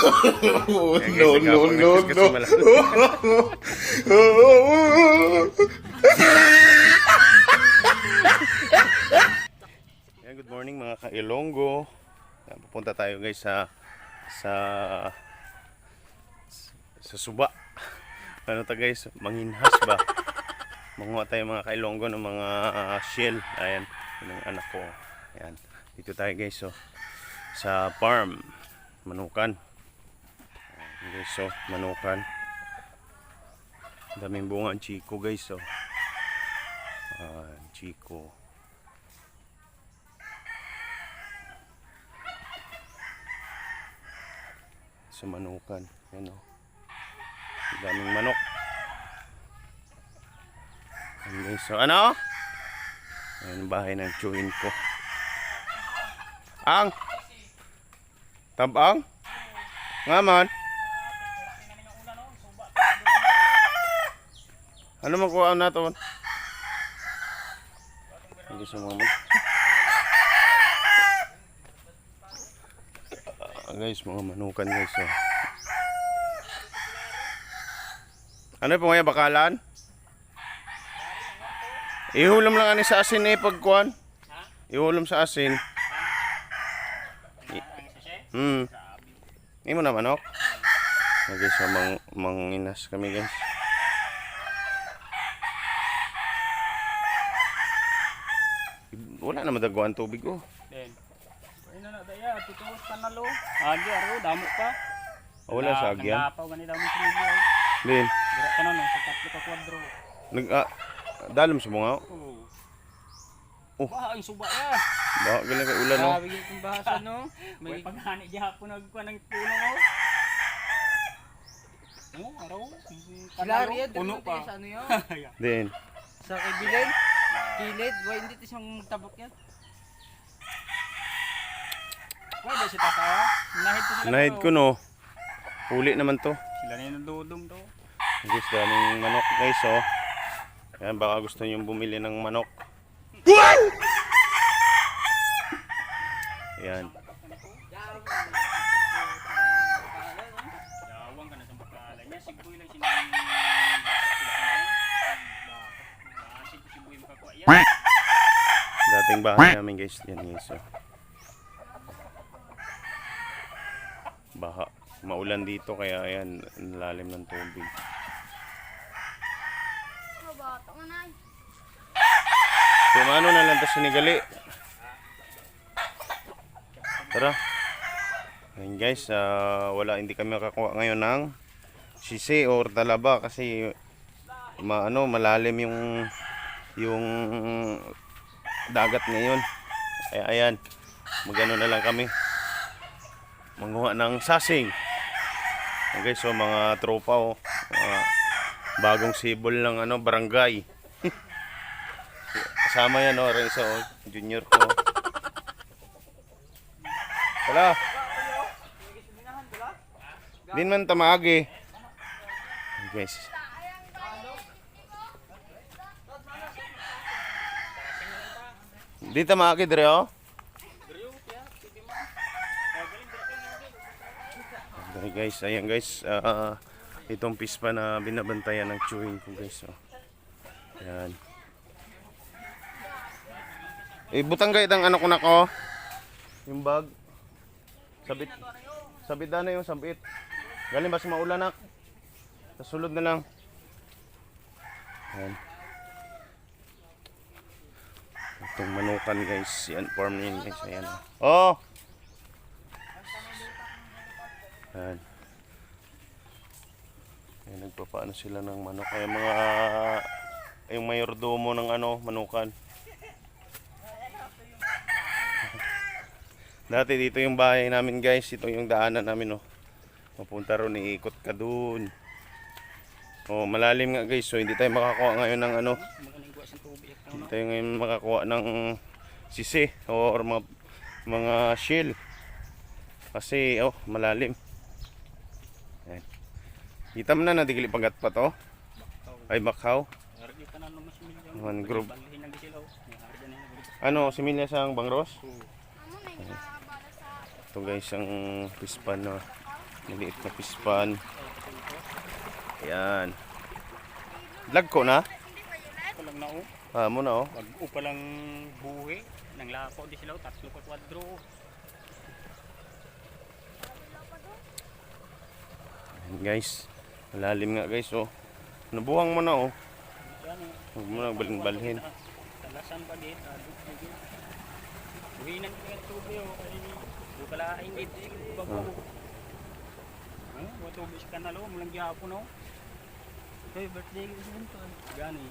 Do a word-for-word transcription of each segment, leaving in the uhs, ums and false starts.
Oh, no, no, no, no. Yan, good morning, mga ka-Ilonggo. Yan, pupunta tayo, guys, sa, sa, sa suba. Ano ta, guys? Manginhas ba? Manguha tayo, mga ka-Ilonggo, ng mga, ah, shell. Ayan, yun ang anak ko. Ayan. Dito tayo, guys, so, sa farm. Manukan. Ayan, guys, so, manukan. Daming bunga ang chiko, guys, so. Ah, chiko. Sa manukan. Yan, oh. Daming manok. Yan, guys. So, ano? Ayan ang bahay ng chewin ko. Ang tabang? Nga man. Ano man kuha nato? Hindi sa mga Ah, guys, mga manukan, guys, oh. Ano po ngayon, bakalan? Ihulom lang ani sa asin eh, pagkuan. Ihulom sa asin. I- Hmm. Imo na manok? Okay, so mang manginas kami, guys. Wala na madaguan tubig, oh. Then, ay na na daya, tutuos ka na lo. Agi, aro, damo pa. Wala sa agyan. Dapaw gani damo sa media, eh. Din. Dira ka na, no, sa tatlo ka kwadro. Nag, ah, dalom sa mga. Oo. Oh. Baha ang suba, eh. Baha gani kay ulan, no? Grabe gyud kung baha sa, no? May paghani gihapon nagkuha ng puno, oh. Oh, araw. Sila Rian, puno pa. Sa ano yun? Din. Sa kay Bilen, kilid, wa, hindi to siyang magtabok yan. Pwede si Tata, oh. Nahid ko sila. Nahid ko, no. Puli naman to. Sila na yung nadudong to. Guys, daming manok, guys, oh. Yan, baka gusto nyo bumili ng manok. Yan. Yawang ka na sa bakala niya, si Boy lang si Nang. Dating bahay namin, guys. Yan, guys, oh. Baha. Maulan dito, kaya ayan, lalim ng tubig. Tumano na lang ta sinigali. Tara. Ayan, guys, ah, wala, hindi kami makakuha ngayon ng sisi or talaba kasi ma-, ano, malalim yung, yung dagat ngayon. Ay, ayan, magano na lang kami. Manguha ng sasing. Okay, so mga tropa, oh. Mga bagong sibol ng, ano, barangay. Kasama yan, oh, rin isa, oh, junior ko. Wala. Din man tamaagi. Guys. Di tamaagi dire, oh. Dali, guys, ayan, guys, ah, itong pispa na binabantayan ng chewing ko, guys, oh. Yan. Ibutang kayo itang ano ko na ko. Yung bag. Sabit. Sabit na yung sabit. Galing ba sa maulan na? Sa sulod na lang. Yan. Itong manukan, guys. Yan, farm na yun, guys. Ayan. Oh! Yan. Ayan, nagpapaano sila ng manok. Ay, mga, yung mayordomo ng ano, manukan. Dati dito yung bahay namin, guys. Ito yung daanan namin, oh. Mapunta ron, iikot ka dun. Oh, malalim nga, guys. So, hindi tayo makakuha ngayon ng ano. Hindi tayo ngayon makakuha ng sisi or mga, mga shell. Kasi, oh, malalim. Ayan. Kita mo na, nadigli panggatpat, oh. Ay, bakhaw. One group. Ano, similya sa bangros? Ito, guys, ang pispan na Maliit na fish pond. Yan. Lagko na? Ito lang na, oh. Ah, mo na, oh. Bag-o pa lang buhi. Nang lapaw di sila, oh. Tatlo ka kwadro, oh. Ayan, guys. Malalim nga, guys, oh. Nabuhang mo na, oh. Yan, eh. Huwag mo na balhin-balhin. Talasan pa di, ah, dugtugin. Buhinan ko yung tubig, oh. Kasi di ko kalain, di, di, bago. Ah. Ano? Wa tubig sa kanal, oh. Mulang gihapon, oh. Kay birthday ko sa ganito, eh. Gani.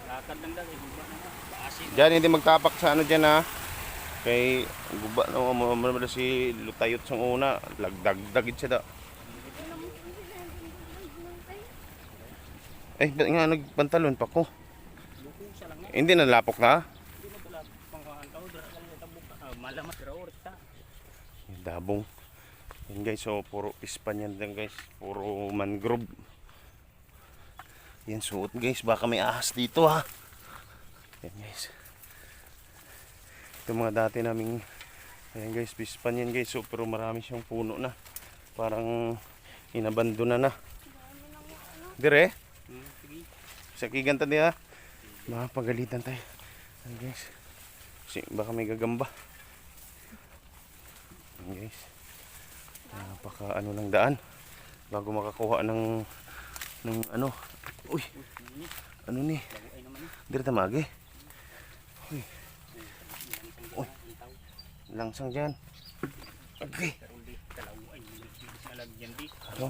Lakad lang dali, guba na nga. Baasin. Diyan, hindi magtapak sa ano diyan, ha. Kay guba na mo, mo, mo, mo si Lutayot sang una. Lagdagdagid siya da. Eh, ba't nga nagpantalon pa ko? Hindi na lapok na? Hindi na pala pangkuhaan ka, oh, dira lang yung tabok ka. Ah, malamat, dira, oh, rita. Dabong. Yan, guys, so puro ispan yan din, guys. Puro mangrove. Yan, suot, guys. Baka may ahas dito, ha. Yan, guys. Ito mga dati naming, ayan, guys, fish pond yan, guys. So, pero marami siyang puno na. Parang inabandona na. Dire? Hmm, sige. Sa kigan ta diha. Mapagalitan tayo. Ayan, guys. Kasi baka may gagamba. Ayan, guys. Napaka ano lang daan. Bago makakuha ng, ng ano. Uy. Ano ni? Dire ta maagi. Uy. Uy. Langsang dyan. Okay. Ano?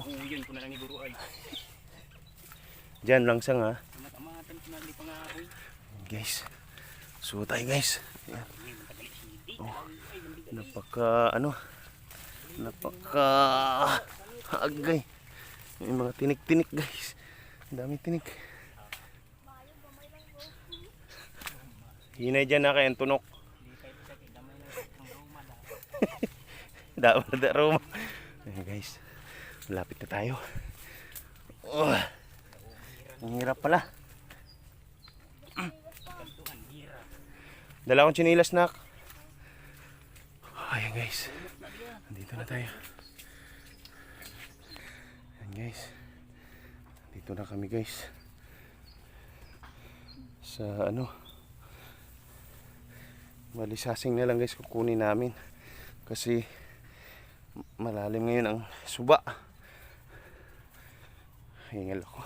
Dyan, langsang, ha. Guys. So tayo, guys. Yan. Oh. Napaka, ano, napaka agay. May mga tinik-tinik, guys. Ang daming tinik. Hinay dyan na kay ang tunok. Daw na da Roma. Ayan, guys. Malapit na tayo. Oh. Ang hirap pala. Dala akong tsinelas, nak. Ayan, guys. Nandito na tayo. Ayan, guys. Dito na kami, guys. Sa ano, bali sasing na lang, guys, kukunin namin kasi malalim ngayon ang suba. Hingal ako.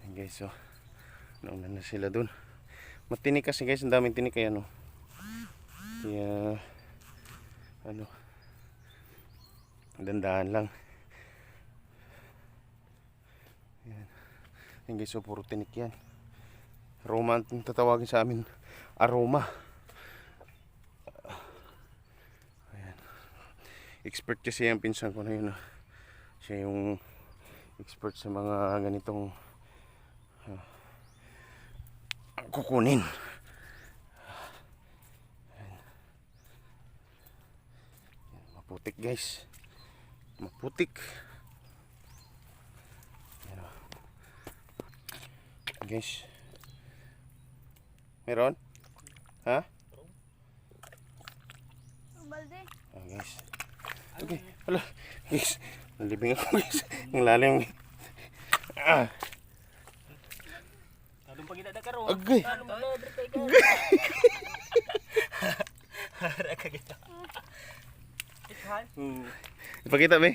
Ayan, guys, so nauna na sila dun. Matinik kasi, guys, ang daming tinik kaya, no? Kaya ano, dandahan lang. Yan. Yan, guys, so puro tinik yan. Roma ang tatawagin sa amin. Aroma. Ayan. Expert kasi ang pinsan ko na yun, ah. Siya yung expert sa mga ganitong, ah, kukunin. Yan, maputik, guys. Maputik. Yan, oh. Guys. Meron? Ha? Ang balde. Ah, guys. Okay. Hala. Guys. Nalibing ako, guys. Ang lalim. Ah. Kadong pagkita na karon. Agay. Ano mo na, birthday ka? Agay. Para ka kita. Ikaw? Hmm. Ipakita, be.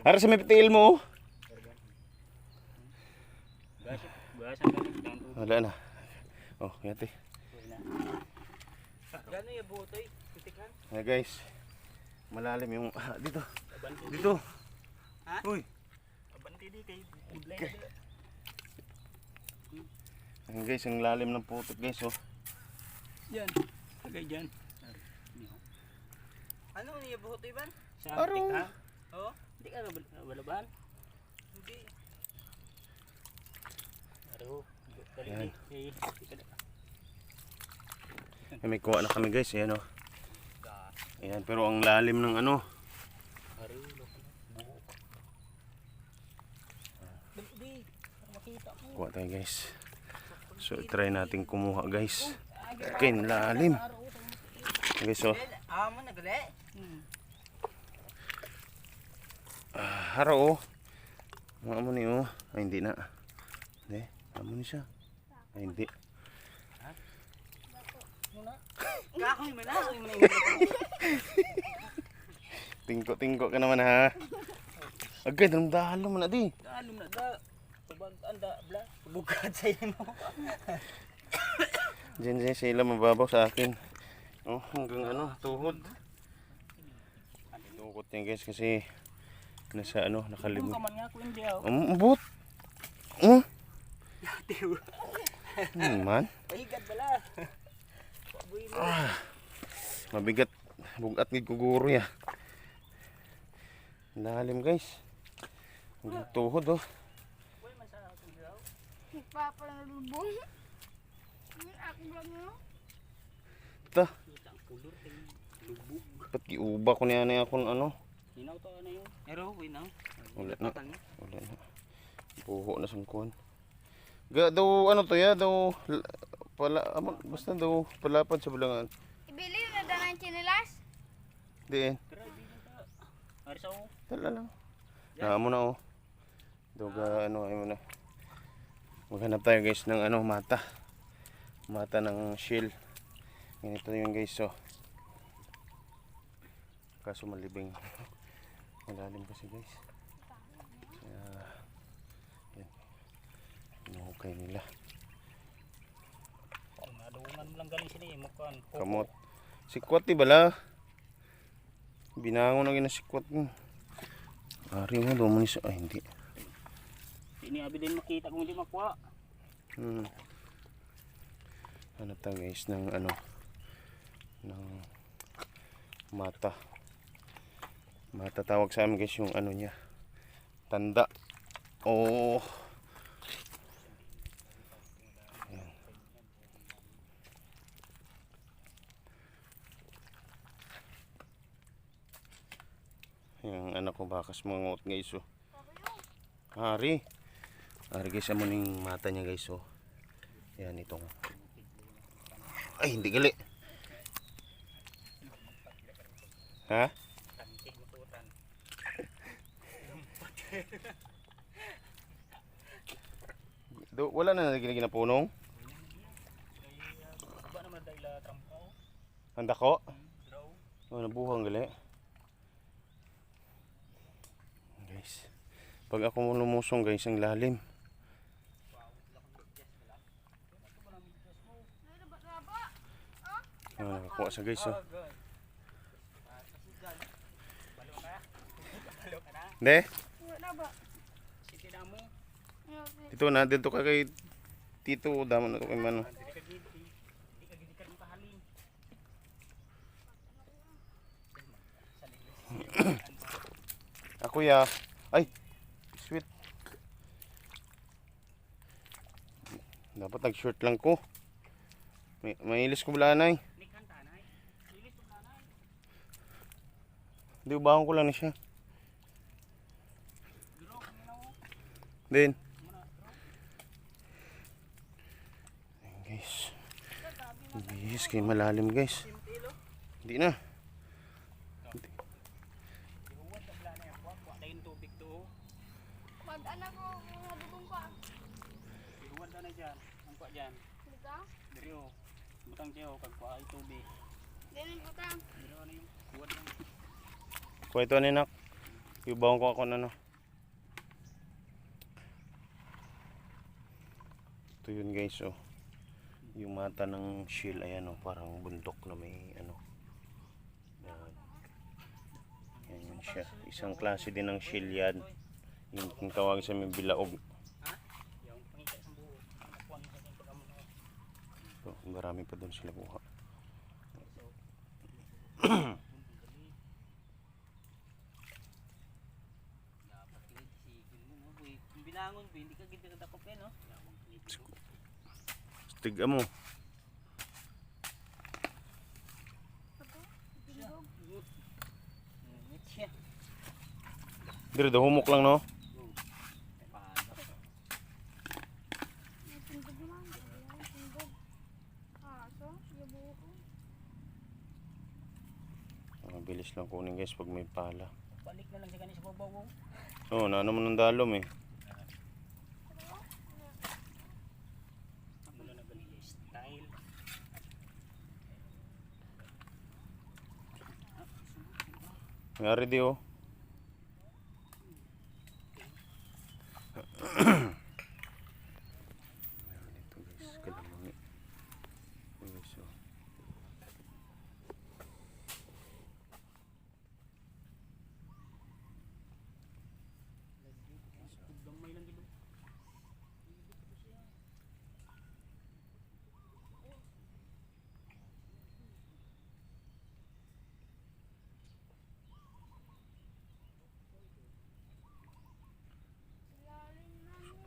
Ara sa may tiil mo, oh. Wala na. Oh, yati. Gano'n yung buto, eh? Titikan? Ayan, guys. Malalim yung, ah, dito. Dito. Ha? Uy. Abante di kay Blender. Ayan, guys, ang lalim ng putik, guys, oh. Yan. Lagay dyan. Ano niya buhot, Ivan? Sa Aro. Antik, ha? Oo. Hindi ka nabal-, nabalaban? Hindi. Aro. Yan. Eh, eh, kita na. Yan, may kuha na kami, guys. Ayan, oh. Ayan, pero ang lalim ng ano. Aro, loko na. Buhok. Kuha tayo, guys. So, try natin kumuha, guys. Kin lalim. Okay, so, amo na gali. Ah, haro, oh. Mga amo ni, oh. Ay, hindi na. Hindi. Amo ni siya. Ay, hindi. Kahoy man na, kahoy man na. Tingko-tingko ka naman, ha. Agay, dalam dalo man na di. Dalo na da. Pabag-, anda, bla. Bugkat sa imo. Diyan, diyan sila mababaw sa akin. Oh, hanggang ano, tuhod. Tuhod yan, guys, kasi nasa ano, nakalimutan. Kaman nga, kuya, hindi, oh. Ang ambot. Oh. Yati, oh. Ano man? Pahigat bala. Ah, mabigat. Bugat gid ko guro ya. Lalim, guys. Ang tuhod, oh. Nagpapalalubong. Ang akbang, no? Ta. Kita ang kulor kay lubog. Ba't giuba ko niya na akong ano? Hinaw to, ano yun? Pero, wait na. Wala na. Patang na. Wala na. Buho na sang kuwan. Ga, daw, ano to ya? Daw, l-, pala, amo, basta daw, palapad sa bulangan. Ibili na da ng chinelas? Diin? Pero, ibili ka. Ari sa, oh. Dala lang. Yan. Na, amo na, oh. Daw ga, ano, ay mo na. Maghanap tayo, guys, ng ano, mata. Mata ng shell. Ganito yun, guys, so. Kaso malibing. Malalim kasi, guys. Kaya, yan. Hinuhukay nila. Kung nadungan mo lang galing sila, eh, mukuan, kuko. Kamot. Sikwat, di bala? Binangon ang ginasikwat mo. Ari mo, doon mo ni sa, ay, hindi. Hindi abi din makita kung hindi makuha. Hmm. Ano ta, guys, ng ano, ng mata. Mata tawag sa amin, guys, yung ano niya. Tanda. Oh. Ayan. Yung anak ko, bakas mga ngot, guys, oh. Hari. Hari, guys, amo ning mata niya, guys, oh. Yan, itong. Ay, hindi gali. Ha? Do, wala na nagiging ginapunong. Ang dako? Oh, nabuhang gali. Guys, pag ako mo lumusong, guys, ang lalim. Ah, nakakuha sa, guys, oh. Hindi? Wala ba? Dito na, dito ka kay Tito, damo na to kay Mano. Ako ya. Ay, sweet. Dapat nag-short lang ko. May, mailis ko bala, nay. Di, ubahon ko lang ni siya. Din. Ayan, guys. Guys, kay malalim, guys. Hindi na. Mag-anak ko, mga dugong pa. Ihuwad na dyan. Ang pa dyan. Dito? Diri, oh. Butang siya, oh, kag kuha ay tubig. Dili butang. Pero ano yung kuwan lang. Kuha ito, anak. Ibaw ko ako na, no. Ito yun, guys, oh. Yung mata ng shell, ayan, oh, parang bundok na may, ano. Yan. Yan yun siya. Isang klase din ng shell yan. Yung, yung tawag sa may bilaog. Ito, marami pa doon sila kuha. Binangon ko, hindi ka gid nakadakop yan, no? Tig-a mo. Ngit siya. Diri, dahumok lang, no? Tindog man, tindog. Ah, so, yabuo ko. Bilis lang kunin, guys, pag may pala. Balik na lang sa kani sa babaw, oh. Oh, na naman ang dalom, eh. Mula na ganila style. Ngari di, oh. Meron dito, guys, kalamangi. Guys, oh. Gamay lang gid.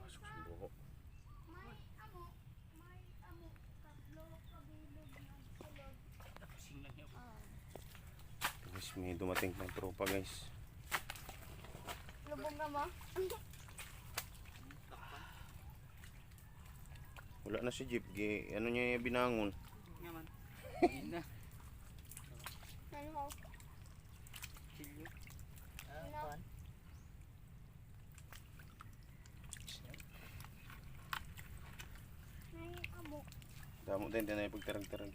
Pasok sa buho. May amo, may amo, tatlo ka bilog nagsulod. Tapos yung lang yun. Ah. Guys, may dumating pang tropa, guys. Lubong ka mo? Wala na si Jeep. Gi-, ano niya yung binangon? Nga man. Hindi na. Ano? Silyo. Ah, kuwan. May amo. Damo din, din ay pagtarag-tarag.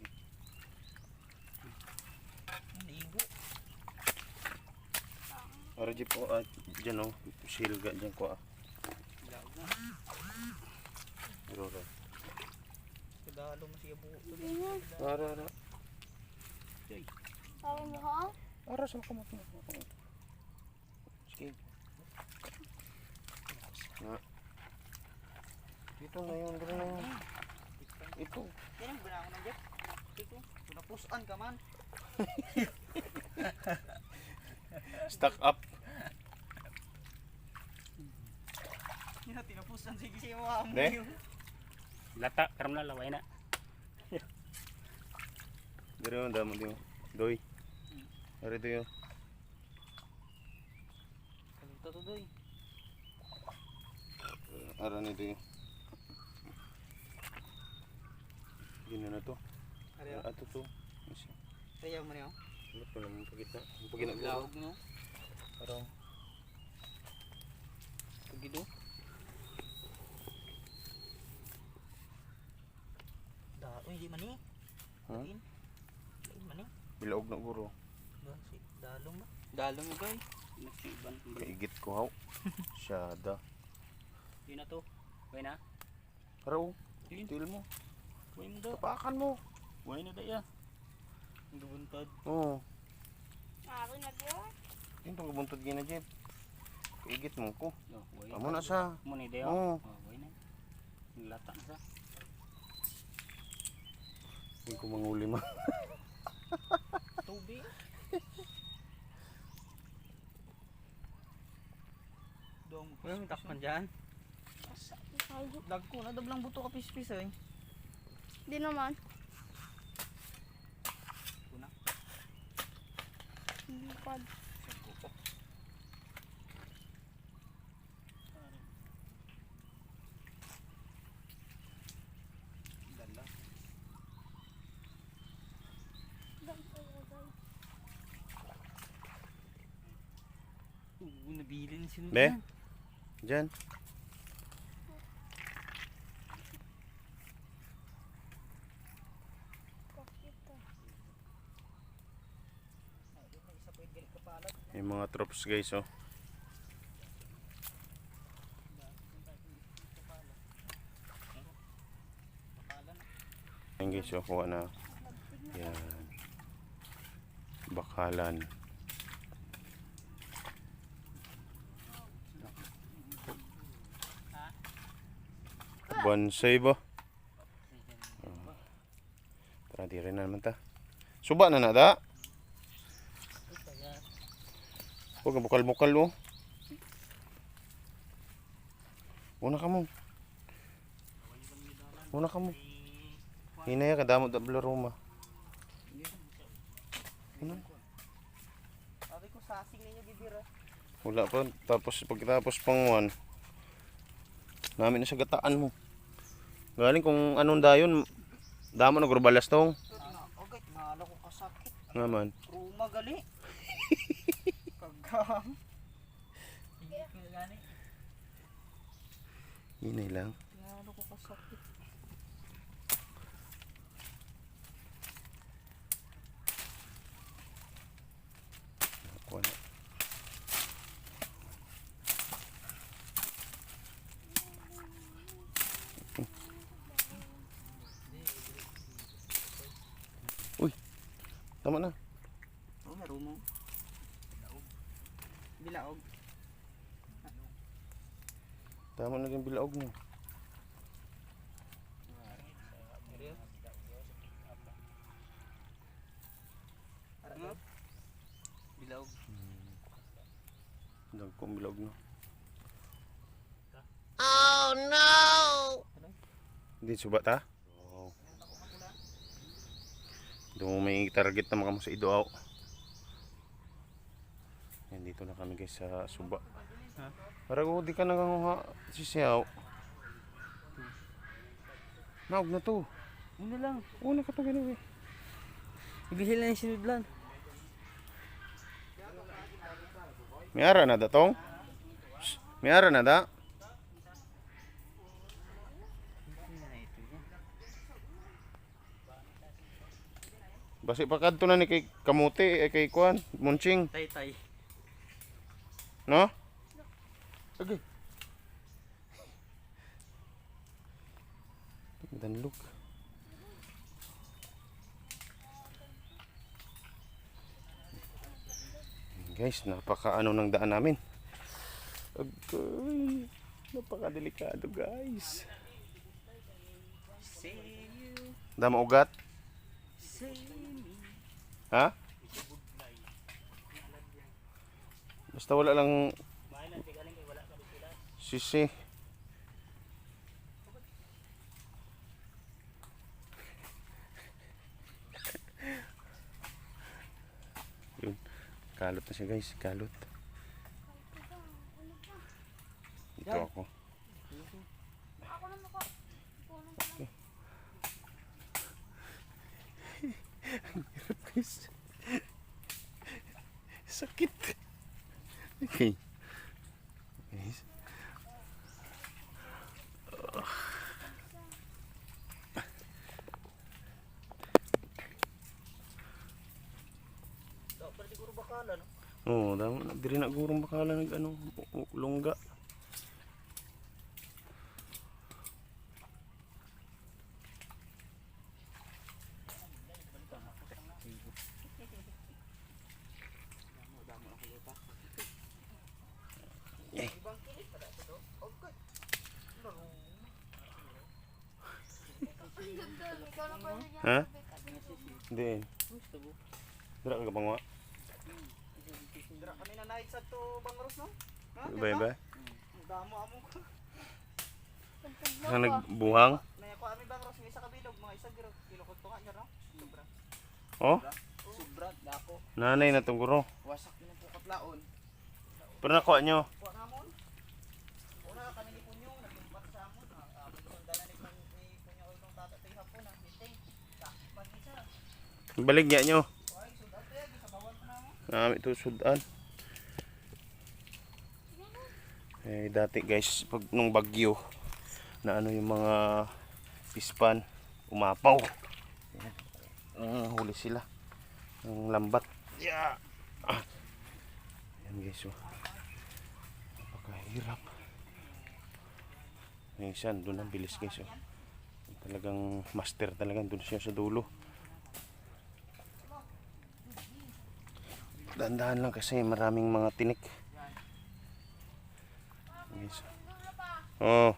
Naligo. Ara, Jeep, oh, ah, dyan, oh. Silga dyan ko, ah. Daog na. Pero, ra. Kadalo mo siya buhok. Hindi na. Ara, ara. Joy. Tawag mo, ha? Ara, sa kamot mo. Sige. Nga. Ito na yun, bro, na yun. Ito. Yan ang binangon ng Jeff. Ito. Pinapusan ka man. Stuck up. Yan, tinapusan. Sige, sige, hawa mo. Ne? Lata, karon na, laway na. Diri, ang damo, di mo. Doy. Diri, Doy, oh. Kalita to, Doy. Ara ni, Doy. Gina na to. Ari, oh. Ato to. Isa. Ayaw mo niyo. Ba't ko naman pagkita? Ang pagkita ko. Laog, no? Parang. Pagkita. Da, uy, di man eh. Hmm? Lain. Lain man eh. Bilaog na guro. Ba, si Dalong ba? Dalong ba, eh? Mas iban. Kaigit ko, haw. Siyada. Yun na to. Okay na? Pero, Yun. Til mo. Way mo da. Tapakan mo. Way na da, ya. Ang gabuntad. Oo. Ako na, Jeff. Yung pagkabuntad gina, Jeff. Kaigit mo ko. No, way Amo na. Na sa. Amo na, Deo. Oo. Oh, way na. Ang lata na sa. Huwag ko manguli, ma. Tubig. Dong, Walang takpan dyan. Dagko na, dablang buto ka pispis, eh. Di naman. Kuna. Hindi pa. Dala. Oo, nabilin si Be? Nuna. Diyan. Yung mga trops, guys, oh. Ayan, guys, oh, kuha na. Yan. Bakalan. Bonsai ba? Tara, diri na naman ta. Suba na na, da. Huwag ang bukal-bukal, oh. Una ka mo. Una ka mo. Hinaya ka, damo da blaroma. Una. Sabi ko, sasing ninyo, bibira. Wala pa. Tapos, pagkatapos pang one, namin na sa gataan mo. Galing kung anong dayon, damo na grubalas tong. Okay, mahalo ko kasakit. Naman. Ruma gali. Kagang. Hinay lang. Lalo ko kasakit. Kuha na. Uy, tama na. Oh, marunong. Bilaog. Tama na yung bilaog mo. Ano? Bilog. Hmm. Dagko ang bilog, no? Oh, no! Di suba ta? Oh. Doon may target na makamu sa ido, aw. Yan, dito na kami, guys, sa suba. Ha? Para ko, di ka nanganguha, sisiyaw. Naog na to. Una lang. Una ka pa ganun eh. Ibihil na yung sinudlan. May ara na da, tong? Shh, may ara na da? Basi pa kadto na ni kay kamote, eh, kay kuan, munching. Tay-tay. No? Lagi. Danlog. Guys, napaka ano ng daan namin. Agay, napaka delikado, guys. Damo ugat? Ha? Basta wala lang sisi. Yun. Kalot na siya, guys. Kalot. Dito ako. Ang hirap, guys. Sakit. Okay. Guys. Dapat siguro bakala, no? Oo, tama na. Diri na gurong bakala nag ano, u-, u-, lungga. Ha? Hindi. Dira ka gabangwa? Dira kami na night sa to Bangros, no? Ha? Iba, iba? Ang damo amo ko. Ang nagbuhang? May ako, ami Bangros, may isa ka bilog, mga isa giro. Kilukot ko nga niya, no? Sobra. Oh? Sobra, dako. Nanay na tong guro. Wasak yun ang pukot laon. Pero nakuha nyo? Kuha namon. Una kami ni Punyong, naglimpat sa amon. Ah, ah, may sundala ni Pun-, ni Punyong itong tata, ito yung hapon, ang meeting. Sa pag-isa. Baligya nyo. Kuha, yung sundal, kaya, gisabawan pa namon. Ah, ito sudan. Eh, dati guys, pag nung bagyo, na ano yung mga fish pond, umapaw. Ayan. Ang huli sila. Ang lambat. Yeah. Ah. Ayan guys, oh. Napakahirap. Yung isa, doon ang bilis guys, oh. Talagang master talaga, doon siya sa dulo. Dahan-dahan lang kasi maraming mga tinik. Yes. Oh.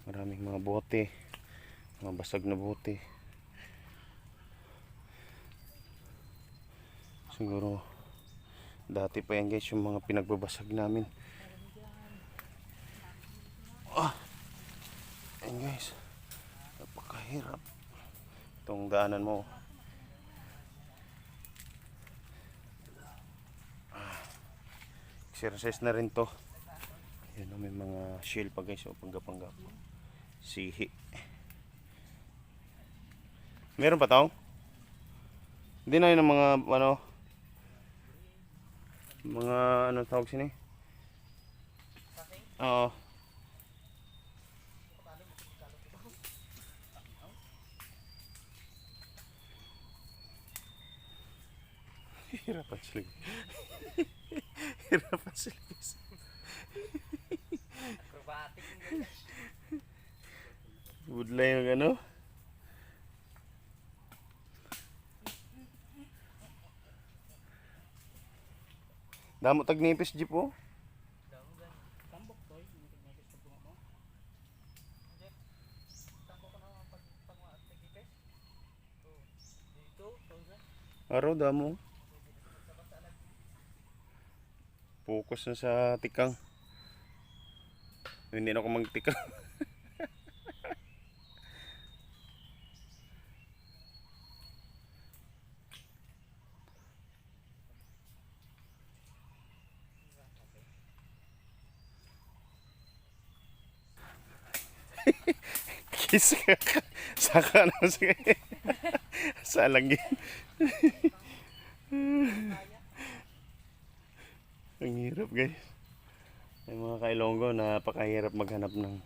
Maraming mga bote. Mga basag na bote. Siguro dati pa yan guys, yung mga pinagbabasag namin. Ah. Ayan guys. Napakahirap. Itong daanan mo. Exercise na rin to. Ayan, oh, may mga shell pa guys, oh, pangga-pangga. Sihi. Meron pa tong? Hindi na yun ang mga, ano, Mga ano tawag sini? Oo. Hirapan sila. Hirapan sila. Acrobatic yung ganyan. Budlay yung ano. Damo tag nipis, Jeep, oh. Tambok to, yung nagkagnatis sa bunga mo. Jeff, tambok ko na ang pag-, pag-, pag-, Aro, damo. Focus na sa tikang. Hindi na ako magtikang. Kiss ka. Saka na, sige. Sa lagi. Ang hirap, guys. Yung mga ka-Ilonggo, napakahirap maghanap ng,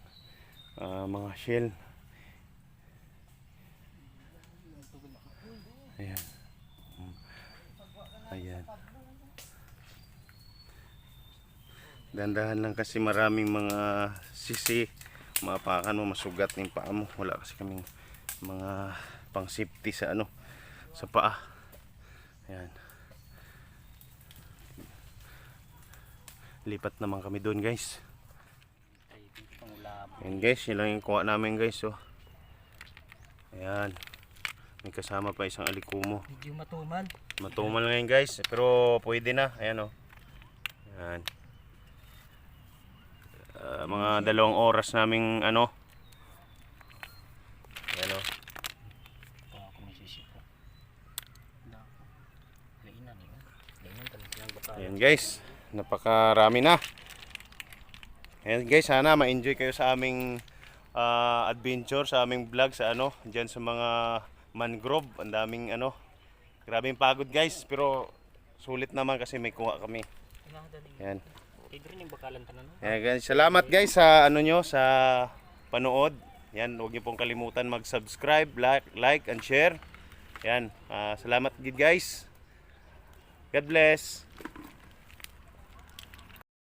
ah, mga shell. Ayan. Mm. Ayan. Dandahan lang kasi maraming mga sisi. Maapakan mo, masugat yung paa mo. Wala kasi kaming mga pang safety sa ano, sa paa. Ayan. Lipat naman kami doon, guys. Ay, pangulaman. Ayan, guys, yun lang yung kuha namin, guys, oh. Ayan. May kasama pa isang alikumo. Medyo matumal. Matumal ngayon, guys, pero pwede na. Ayan, oh. Ayan. Ah, mga dalawang oras naming ano. Ayan, oh. Ito ako may sisipo. Dako. Lainan, eh, oh. Lainan, talagang baka. Ayan, guys, napakarami na. Ayan, guys, sana ma-enjoy kayo sa aming, ah, adventure, sa aming vlog sa ano, diyan sa mga mangrove. Ang daming ano, grabing pagod, guys, pero sulit naman kasi may kuha kami. Ayan. Kay diri ning bakalan tanan, no? Ayan, guys. Salamat, guys, sa ano nyo, sa panood. Yan, huwag niyo pong kalimutan mag-subscribe, like, like and share. Yan, ah, salamat gid, guys. God bless.